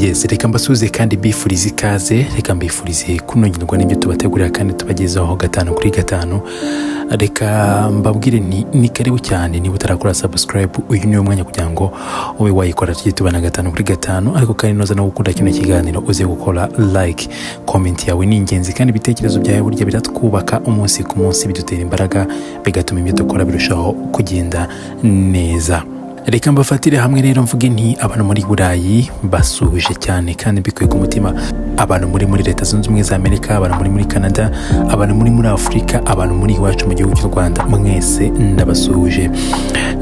Yes, reka mbasuhuze kandi mbifurize ikaze, reka mbifurize kunogerwa n'ibyo tubategurira kandi tubagezaho gatanu kuri gatanu. Reka mbabwire ni karibu cyane. Niba utarakora subscribe, uyu niwo mwanya kugira ngo ube wayikora, tujye tubana gatanu kuri gatanu. Ariko kandi noza no gukunda kino kiganiro, uze gukora like, comment yawe ni ingenzi, kandi ibitekerezo byawe burya biratwubaka umunsi ku munsi, bidutera imbaraga, bigatuma ibyo dukora birushaho kugenda neza. Reka mbafatire hamwe rero mvuge nti abantu muri Burayi basuhuje cyane kandi mbikuye ku mutima, abantu muri Leta Zunze Ubumwe za Amerika, abantu muri Canada, abantu muri Afurika, abantu muri iwacu mu gihugu cy'u Rwanda, mwese ndabasuhuje.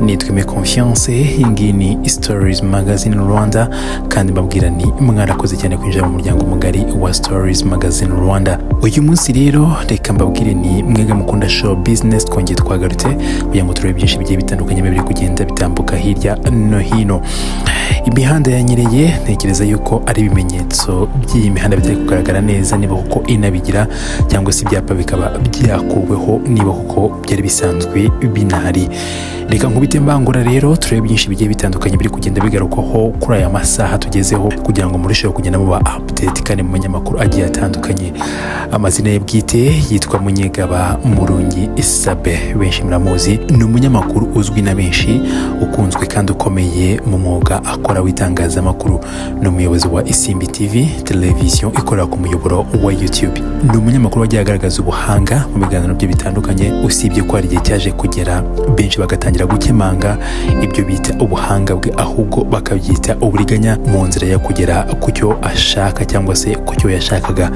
Nitwa Aime Confiance, iyi ngiyi ni Stories Magazine Rwanda, kandi mbabwira ni mwarakoze cyane kwinjira mu muryango mugari wa Stories Magazine Rwanda. Uyu munsi rero reka mbabwire ni mwega mukunda show business, twongeye twagarutse kugira ngo turebe byinshi bigiye bitandukanye biri kugenda bitambuka hirya no hino. Imihanda yanyereye, ntekereza yuko ari ibimenyetso by'iyi mihanda bitari kugaragara neza, niba koko inabigira, cyangwa se ibyapa bikaba byakuweho niba koko byari bisanzwe binahari. Reka nkubite mbangura rero turebe byinshi bigiye bitandukanye biri kugenda bigarukwaho kuri aya masaha tugezeho, kugira ngo murusheho kugenda muba update kandi mumenye amakuru agiye atandukanye. Amazina ye bwite yitwa Munyegaba Murungi Isabe, benshi muramuzi, ni umunyamakuru uzwi na benshi, ukunzwe kandi ukomeye mu mwuga akora w'itangazamakuru. Ni umuyobozi wa Isimbi TV, televiziyo ikorera ku muyoboro wa YouTube. Ni umunyamakuru wagiye agaragaza ubuhanga mu biganiro bye bitandukanye, usibye ko hari igihe cyaje kugera benshi bagatangira gukemanga ibyo bita ubuhanga bwe, ahubwo bakabyita uburiganya mu nzira yo kugera ku cyo ashaka cyangwa se ku cyo yashakaga.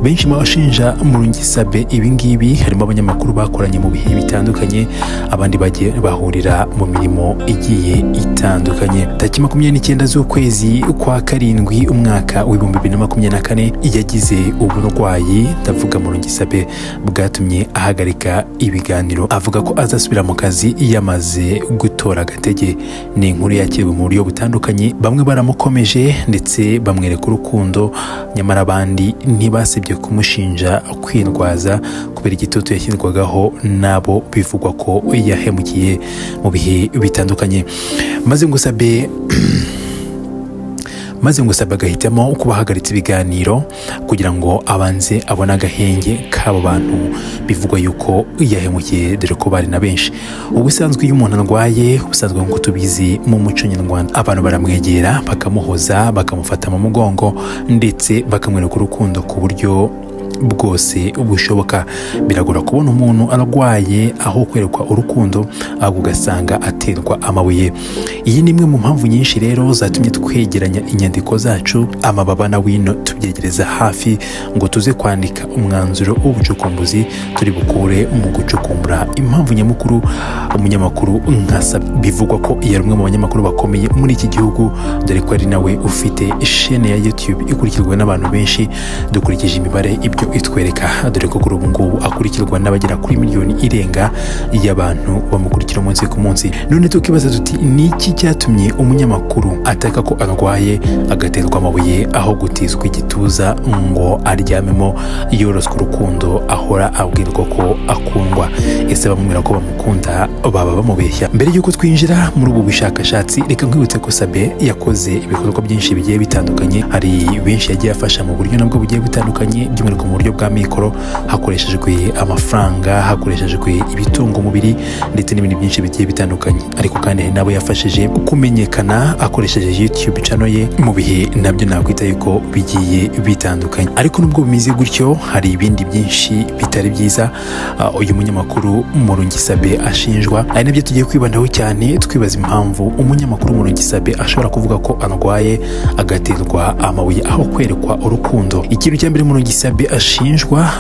Benshi mu bashinja Murungi Sabe ibi ngibi harimo abanyamakuru bakoranye mu bihe bitandukanye, abandi bagiye bahurira mu mirimo igiye itandukanye. Tariki 29 z'ukwezi kwa karindwi umwaka w'2024 yagize uburwayi, ndavuga Murungi Sabe, bwatumye ahagarika ibiganiro, avuga ko azasubira mu kazi yamaze gutora agatege. Ni inkuru yakiriwe mu buryo butandukanye, bamwe baramukomeje ndetse bamwereka urukundo, nyamara abandi ntibasibye kumushinja kwirwaza kubera igitutu yashyirwagaho nabo bivugwa ko yahemukiye mu bihe bitandukanye. Maze ngo Sabe agahitamo kuba ahagaritse ibiganiro kugira ngo abanze abone agahenge k'abo bantu bivugwa yuko yahemukiye, dore ko bari na benshi. Ubusanzwe iyo umuntu arwaye, ubusanzwe nk'uko tubizi mu muco nyarwanda, abantu baramwegera bakamuhoza, bakamufata mu mugongo ndetse bakamwereka urukundo ku buryo bwose bushoboka. Biragora kubona umuntu arwaye aho kwerekwa urukundo, ahubwo ugasanga aterwa amabuye. Iyi ni imwe mu mpamvu nyinshi rero zatumye twegeranya inyandiko zacu, amababa na wino, tubyegereza hafi ngo tuze kwandika umwanzuro w'ubucukumbuzi turi bukure mu gucukumbura impamvu nyamukuru umunyamakuru nka Sabe bivugwa ko yari umwe mu banyamakuru bakomeye muri iki gihugu, dore ko ari nawe ufite shene ya YouTube ikurikirwa n'abantu benshi dukurikije imibare ibyo itwereka, dore ko kuri ubu ngubu akurikirwa n'abagera kuri miliyoni irenga y'abantu bamukurikira umunsi ku munsi. None tukibaza tuti ni iki cyatumye umunyamakuru ataka ko arwaye agaterwa amabuye aho gutizwa igituza ngo aryamemo yoroswe urukundo ahora abwirwa ko akundwa? Ese bamubwira ko bamukunda baba bamubeshya? Mbere y'uko twinjira muri ubu bushakashatsi, reka nkwibutse ko Sabe yakoze ibikorwa byinshi bigiye bitandukanye. Hari benshi yagiye afasha mu buryo nabwo bugiye butandukanye, by'umwihariko mu buryo bwa mikoro, hakoreshejwe amafaranga, hakoreshejwe ibitunga umubiri ndetse n'ibindi byinshi bigiye bitandukanye. Ariko kandi hari n'abo yafashije kumenyekana akoresheje YouTube channel ye mu bihe nabyo nakwita yuko bigiye bitandukanye. Ariko nubwo bimeze gutyo, hari ibindi byinshi bitari byiza uyu munyamakuru Murungi Sabe ashinjwa, ari nabyo tugiye kwibandaho cyane, twibaza impamvu umunyamakuru Murungi Sabe ashobora kuvuga ko arwaye agaterwa amabuye aho kwerekwa urukundo. Ikintu cya mbere Murungi Sabe ashinjwa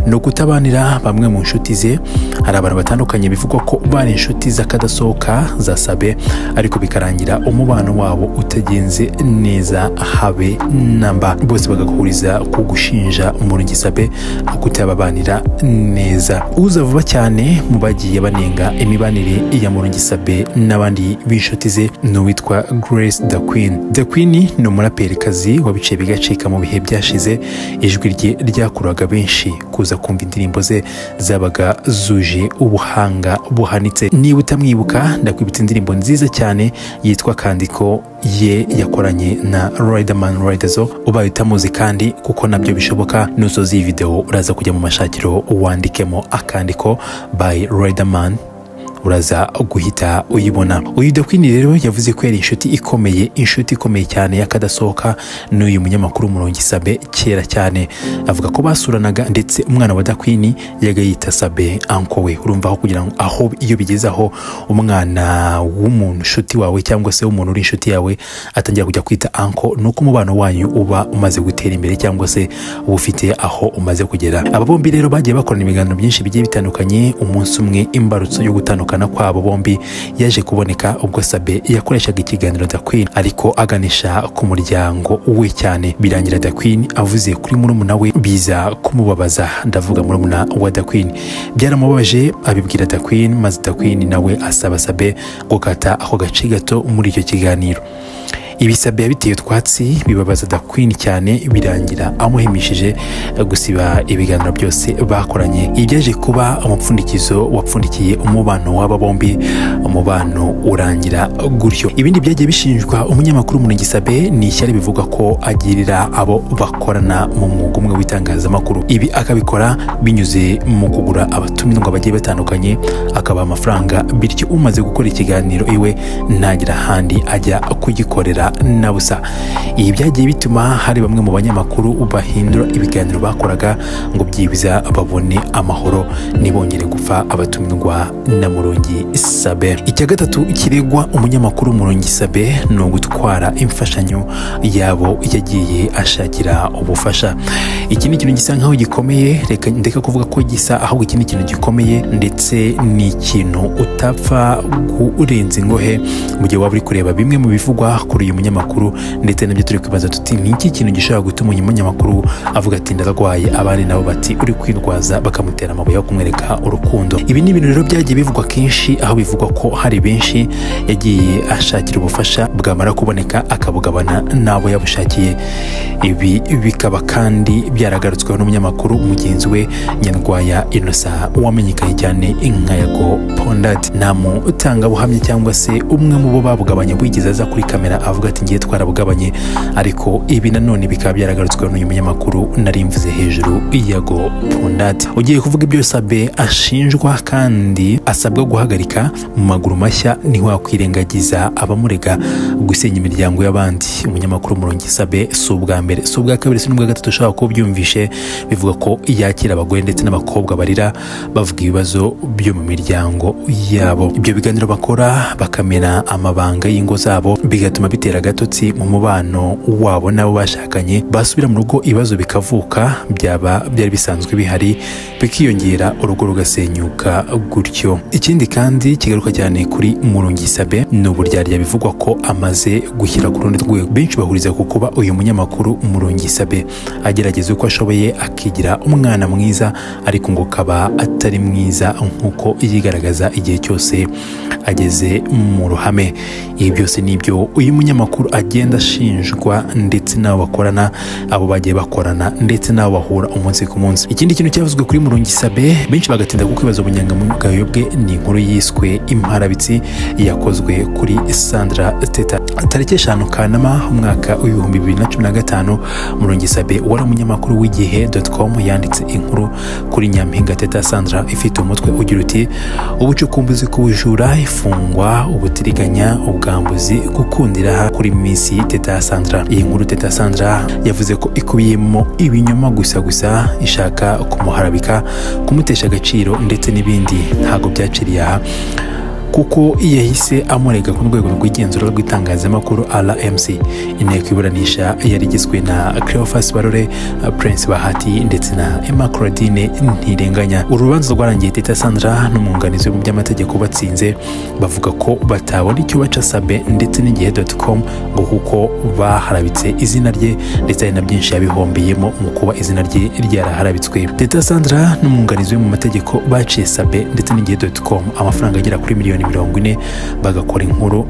no kutabanira bamwe mu nshuti ze. Hari abantu batandukanye bivugwa ko bari inshuti z'akadasohoka za Sabe, ariko bikarangira umubano wabo utagenze neza habe namba, bose bagahuriza ku gushinja Murungi Sabe kutababanira neza. Uza vuba cyane mu bagiye banenga imibanire ya Murungi Sabe n'abandi b'inshuti ze ni uwitwa Grace the Queen. The Queen ni umuraperikazi wabiciye bigacika mu bihe byashize, ijwi rye ryakunzwe bwakuraga benshi kuza kumva indirimbo ze zabaga zuje ubuhanga buhanitse. Niba utamwibuka, ndakwibutsa indirimbo nziza cyane yitwa Kandiko ye yakoranye na Riderman Riderzo. Ubaye utamuzi kandi, kuko nabyo bishoboka, nusoza iyi video uraza kujya mu mashakiro wandikemo Akandiko by Riderman, uraza guhita uyibona. Uyu The Queen rero yavuze ko yari inshuti ikomeye, inshuti ikomeye cyane y'akadasohoka n'uyu munyamakuru Murungi Sabe kera cyane. Avuga ko basuranaga, ndetse umwana wa The Queen yaga yita Sabe uncle we. Urumva aho kugira ngo aho iyo bigeze aho umwana w'umuntu inshuti wawe cyangwa se umuntu uri inshuti yawe atangira kujya kwita uncle, nuko umubano wanyu uba umaze gutera imbere cyangwa se uba ufite aho umaze kugera. Aba bombi rero bagiye bakorana ibiganiro byinshi bigiye bitandukanye. Umunsi umwe imbarutso yo gutandukana kwabo bombi yaje kuboneka ubwo Sabe yakoreshaga ikiganiro The Queen ariko aganisha ku muryango we cyane, birangira The Queen avuze kuri murumuna we biza kumubabaza. Ndavuga murumuna wa The Queen, byaramubabaje abibwira The Queen, maze The Queen nawe asaba Sabe gukata ako gace gato muri icyo kiganiro. Ibi Sabe yabiteye utwatsi, bibabaza The Queen cyane, birangira amuhimishije gusiba ibiganiro byose bakoranye. Ibyaje kuba umupfundikizo wapfundikiye umubano w'aba bombi, umubano urangira gutyo. Ibindi byagiye bishinjwa umunyamakuru Murungi Sabe ni ishyari bivugwa ko agirira abo bakorana mu mwuga umwe w'itangazamakuru. Ibi akabikora binyuze mu kugura abatumirwa bagiye batandukanye, akabaha amafaranga, bityo umaze gukora ikiganiro iwe ntagira ahandi ajya kugikorera na busa. Ibi byagiye bituma hari bamwe mu banyamakuru bahindura ibiganiro bakoraga ngo byibuza babone amahoro ntibongere gupfa abatumirwa na Murungi Sabe. Icya gatatu kiregwa umunyamakuru Murungi Sabe ni ugutwara imfashanyo yabo yagiye ashakira ubufasha. Iki ni ikintu gisa nkaho gikomeye, reka ndeka kuvuga ko gisa, ahubwo iki ni ikintu gikomeye ndetse ni ikintu utapfa kurenza ingohe mu gihe waba uri kureba bimwe mu bivugwa kuri uyu munyamakuru, ndetse nabyo turi kwibaza tuti ni iki kintu gishobora gutuma uyu munyamakuru avuga ati ndarwaye, abandi nabo bati uri kwirwaza, bakamutera amabuye yo kumwereka urukundo. Ibi ni ibintu rero byagiye bivugwa kenshi, aho bivugwa ko hari benshi yagiye ashakira ubufasha bwamara kuboneka akabugabana n'abo yabushakiye. Ibi bikaba kandi byaragarutsweho n'umunyamakuru mugenzi we Nyarwaya Innocent wamenyekanye cyane nka Yago Pondati. Nta mutangabuhamya cyangwa se umwe mu bo babugabanye wigeze aza kuri kamera avuga ati ngiye twarabugabanye, ariko ibi nanone bikaba byaragarutsweho n'uyu munyamakuru nari mvuze hejuru, Yago Pondati. Ugiye kuvuga ibyo Sabe ashinjwa kandi asabwa guhagarika mu maguru mashya, ntiwakwirengagiza abamurega gusenya imiryango y'abandi. Umunyamakuru Murungi Sabe si ubwa mbere, si ubwa kabiri, si n'ubwa gatatu ushobora kuba ubyumvishe bivuga ko yakira abagore ndetse n'abakobwa barira bavuga ibibazo byo mu miryango yabo. Ibyo biganiro bakora bakamena amabanga y'ingo zabo, bigatuma bitera agatotsi mu mubano wabo n'abo bashakanye. Basubira mu rugo ibibazo bikavuka, byaba byari bisanzwe bihari bikiyongera, urugo rugasenyuka gutyo. Ikindi kandi kigaruka cyane kuri Murungi Sabe ni uburyarya bivugwa ko amaze gushyira ku rundi rwego. Benshi bahuriza ku kuba uyu munyamakuru Murungi Sabe agerageza uko ashoboye akigira umwana mwiza, ariko ngo kaba atari mwiza nk'uko yigaragaza igihe cyose ageze mu ruhame. Ibi byose nibyo uyu munyamakuru agenda ashinjwa, ndetse n'abo bakorana, abo bagiye bakorana, ndetse n'abo bahura umunsi ku munsi. Ikindi kintu cyavuzwe kuri Murungi Sabe benshi bagatinda kukwibaza ubunyangamugayo bwe ni inkuru yiswe Imparabitsi yakozwe kuri Sandra Teta. Tariki 5 Kanama umwaka w'2015, Murungi Sabe wari umunyamakuru w'igihe.com yanditse inkuru kuri Nyampinga Teta Sandra ifite umutwe ugira uti ubucukumbuzi ku bujura, ifungwa, ubutiriganya, ubwambuzi, gukundira kuri Miss Teta Sandra. Iyi nkuru Teta Sandra yavuze ko ikubiyemo ibinyoma gusa gusa, ishaka kumuharabika, kumutesha agaciro ndetse n'ibindi. Ntago byaciriye aha, kuko yahise amurega ku rwego rw'igenzura rw'itangazamakuru RMC. Inteko iburanisha yari igizwe na Cleophas Barore, Prince Bahati ndetse na Emma Claudine Ntirenganya. Urubanza rwarangiye Teta Sandra n'umwunganizi mu by'amategeko batsinze, bavuga ko batabona icyo baca Sabe ndetse n'igihe.com ngo kuko baharabitse izina rye, ndetse hari na byinshi yabihombeyemo mu kuba izina rye ryaraharabitswe. Teta Sandra n'umwunganizi we mu mategeko baciye Sabe ndetse n'igihe.com amafaranga agera kuri miliyoni 40, bagakora inkuru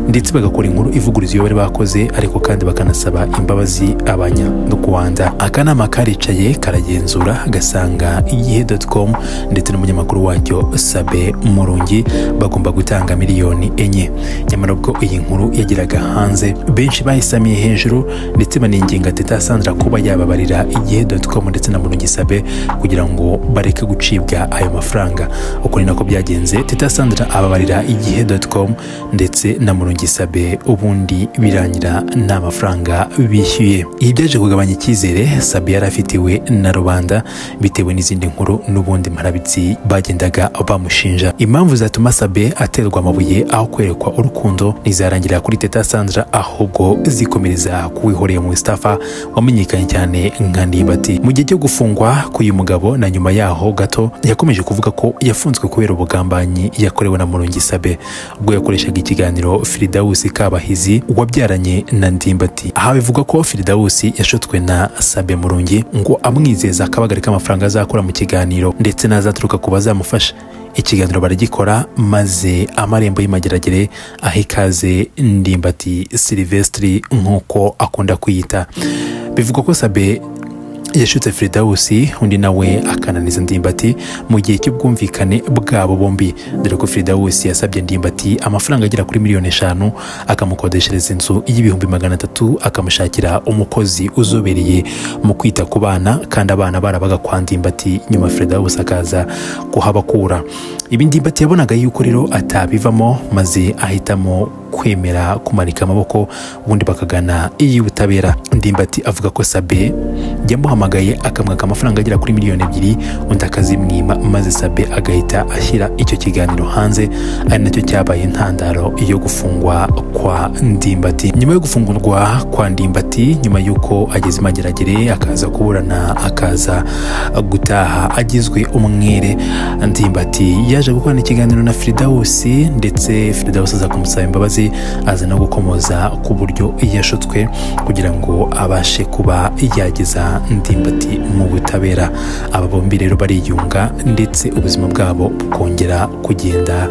ndetse bagakora inkuru ivuguriza iyo bari bakoze, ariko kandi bakanasaba imbabazi Abanyarwanda. Akanama karicaye karagenzura gasanga igihe.com ndetse n'umunyamakuru wacyo Sabe Murungi bagomba gutanga 4 miliyoni. Nyamara ubwo iyi nkuru yageraga hanze, benshi bayisamiye hejuru ndetse baninginga Teta Sandra kuba yababarira igihe.com ndetse na Murungi Sabe kugira ngo bareke gucibwa ayo mafaranga. Uko ni nako byagenze, Teta Sandra ababarira igihe.com ndetse na Murungi Sabe, ubundi birangira nta mafaranga bishyuye. Ibi byaje kugabanya icyizere Sabe yari afitiwe na rubanda bitewe n'izindi nkuru n'ubundi mparabitsi bagendaga bamushinja. Impamvu zatuma Sabe aterwa amabuye aho kwerekwa urukundo ntizarangirira kuri Teta Sandra, ahubwo zikomereza kuwihoreye Mustafa wamenyekanye cyane nka Ndimbati. Mu gihe cyo gufungwa k'uyu mugabo na nyuma yaho gato, yakomeje kuvuga ko yafunzwe kubera ubugambanyi yakorewe na Murungi Sabe ubwo yakoreshaga ikiganiro Firidausi Kabahizi wabyaranye na Ndimbati. Aha bivuga ko Firidausi yashutswe na Sabe Murungi ngo amwizeza akabagari k'amafaranga azakura mu kiganiro ndetse n'azaturuka ku bazamufasha. Ikiganiro baragikora, maze amarembo y'Imageragere aho ikaze Ndimbati Silvestre nk'uko akunda kwiyita. Bivugwa ko Sabe yashutse Firidausi, undi nawe akananiza Ndimbati mu gihe cy'ubwumvikane bwabo bombi, dore ko Firidausi yasabye Ndimbati amafaranga agera kuri 5 miliyoni, akamukodeshereza inzu y'300,000, akamushakira umukozi uzobereye mu kwita ku bana, kandi abana barabaga kwa Ndimbati, nyuma Firidausi akaza kuhabakura. Ibi Ndimbati yabonaga yuko rero atabivamo, maze ahitamo kwemera kumanika amaboko, ubundi bakagana iy'ubutabera. Ndimbati avuga ko Sabe yamuhamagaye akamwaka amafaranga agera kuri 2 miliyoni, undi akazimwima, maze Sabe agahita ashyira icyo kiganiro hanze, ari nacyo cyabaye intandaro yo gufungwa kwa Ndimbati. Nyuma yo gufungurwa kwa Ndimbati, nyuma y'uko ageze Mageragere akaza kuburana, akaza gutaha agizwe umwere, Ndimbati yaje gukorana ikiganiro na Firidausi, ndetse Firidausi aza kumusaba imbabazi, aza no gukomoza ku buryo yashutswe kugira ngo abashe kuba yageza Ndimbati mu butabera. Aba bombi rero bariyunga ndetse ubuzima bwabo bukongera kugenda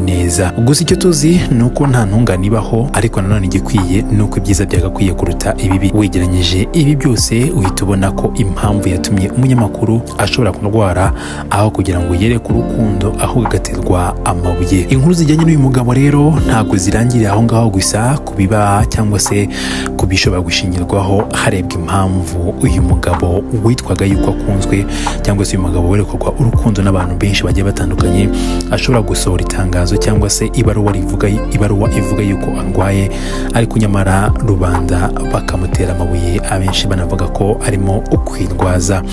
neza. Gusa icyo tuzi ni uko nta ntungane ibaho, ariko nanone igikwiye ni uko ibyiza byagakwiye kuruta ibibi. Wegeranyije ibi byose, uhita ubona ko impamvu yatumye umunyamakuru ashobora kurwara, aho kugira ngo yereke urukundo, ahubwo agaterwa amabuye. Inkuru zijyanye n'uyu mugabo rero ntabwo zirangirira aho ngaho gusa ku biba cyangwa se ku bishobora gushingirwaho harebwa impamvu uyu mugabo witwaga yuko akunzwe, cyangwa se uyu mugabo werekurwa urukundo n'abantu benshi bagiye batandukanye, ashobora gusohora itangazo cyangwa se ibaruwa rivuga, ibaruwa ivuga yuko arwaye, ariko nyamara rubanda bakamutera amabuye, abenshi banavuga ko arimo kwirwaza.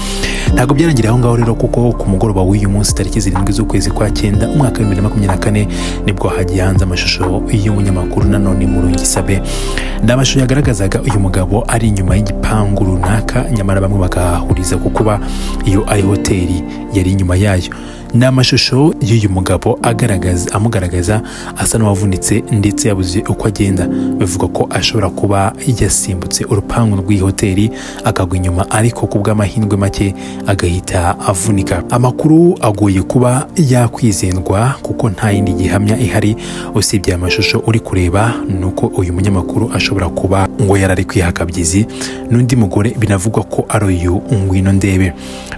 Ntabwo byarangiriye aho ngaho rero, kuko ku mugoroba w'uyu munsi tariki 7 z'ukwezi kwa 9 umwaka wa 2024 nibwo hagiye hanze amashusho y'umunyamakuru nanone Murungi Sabe. Ni amashusho yagaragazaga uyu mugabo ari inyuma y'igipangu runaka, nyamara bamwe bakahuriza ku kuba iyo ari hoteli yari inyuma yayo. Ni amashusho y'uyu mugabo agaragaza, amugaragaza asa n'uwavunitse ndetse yabuze uko agenda. Bivuga ko ashobora kuba yasimbutse urupangu rw'iyi hoteli akagwa inyuma, ariko ku bw'amahirwe make agahita avunika. Amakuru agoye kuba yakwizerwa kuko nta yindi gihamya ihari usibye aya mashusho uri kureba, ni uko uyu munyamakuru ashobora kuba ngo yarari kwiha akabyizi n'undi mugore binavugwa ko ari uyu Ngwino Ndebe,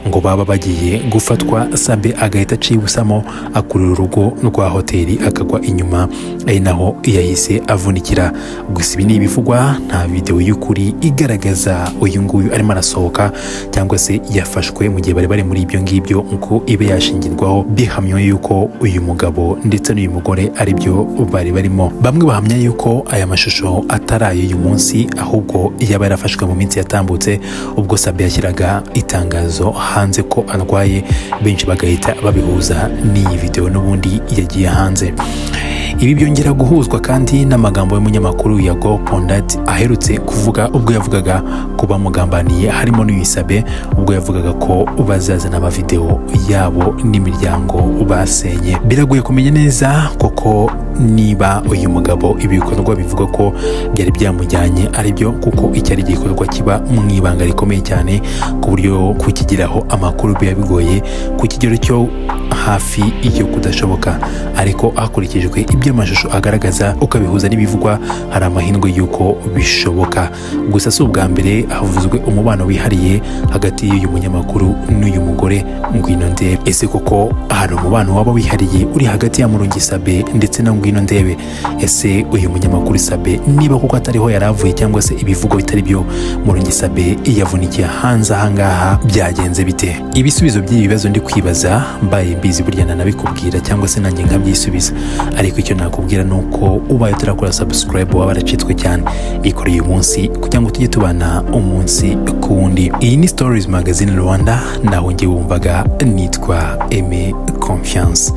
ngo baba bagiye gufatwa, Sabe agahita acibusamo akurura urugo rwa hoteli akagwa inyuma, ari naho yahise avunikira. Gusa ibi ni ibivugwa, nta videwo y'ukuri igaragaza uyu nguyu arimo arasohoka cyangwa se yafashwe mu gihe bari bari muri ibyo ngibyo ngo ibe yashingirwaho bihamywa yuko uyu mugabo ndetse n'uyu mugore ari byo bari barimo. Bamwe bahamya yuko aya mashusho atari ay'uyu munsi, ahubwo yaba yarafashwe mu minsi yatambutse ubwo Sabe yashyiraga itangazo hanze ko arwaye, benshi bagahita babihuza n'iyi videwo n'ubundi yagiye hanze. Ibi byongera guhuzwa kandi n'amagambo y'umunyamakuru Yago Pondati aherutse kuvuga, ubwo yavugaga ko bamugambaniye harimo n'uyu Sabe, ubwo yavugaga ko bazazana amavidewo yabo n'imiryango basenye. Biragoye kumenya neza koko niba uyu mugabo ibikorwa bivuga ko byari byamujyanye ari byo, kuko iki ari igikorwa kiba mu ibanga rikomeye cyane, ku buryo kukigiraho amakuru biba bigoye ku kigero cyo hafi yo kudashoboka. Ariko hakurikijwe ibyo amashusho agaragaza ukabihuza n'ibivugwa, hari amahirwe y'uko bishoboka. Gusa si ubwa mbere havuzwe umubano wihariye hagati y'uyu munyamakuru n'uyu mugore Ngwino Ndebe. Ese koko hari umubano waba wihariye uri hagati ya Murungi Sabe ndetse na Ngwino Ndebe? Ese uyu munyamakuru Sabe niba kuko atariho yari avuye cyangwa se ibivugo bitari byo, Murungi Sabe yavunikiye hanze ahangaha byagenze bite? Ibisubizo by'ibi bibazo ndi kwibaza mbaye mbizi burya nanabikubwira cyangwa se nanjye nkabyisubiza, ariko icyo nakubwira ni uko ubaye utarakora subscribe waba waracitswe cyane. Ikora uyu munsi kugira ngo tujye tubana umunsi ku wundi. Iyi ni Stories Magazine Rwanda, naho njye wumvaga nitwa Aime Confiance.